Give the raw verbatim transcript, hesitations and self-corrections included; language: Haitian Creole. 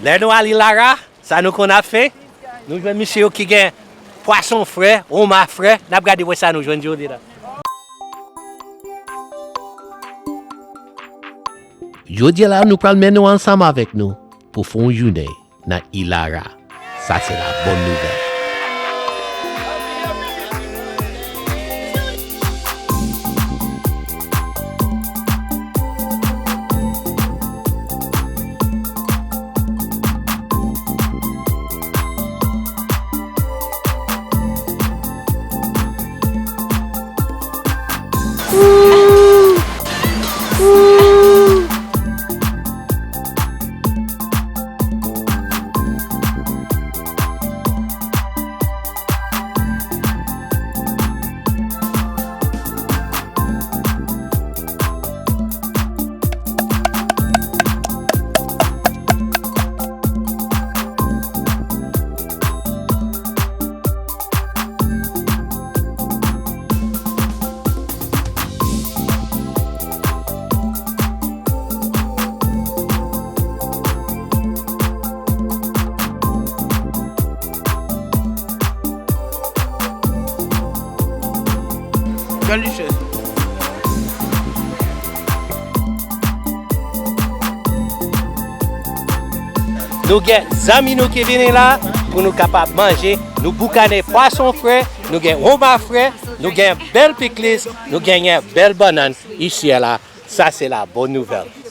Lè nou al Ilara, sa nou konn ap fè? Nou jwenn misye yo ki gen pwason fre, wonma fre, n ap gade wè sa nou jwenn jodi la. Jodi la, nou pral mennen w ansanm avèk nou pou fè yon jounen nan Ilara. Sa se la bòn nouvèl. Delicious. Nou gen zanmi nou ki vini la pou nou kapab manje. Nou boukannen pwason fre, nou gen wonma fre, nou gen bèl pikliz, nou genyen bèl bannann isi a la. Sa se la bòn nouvèl.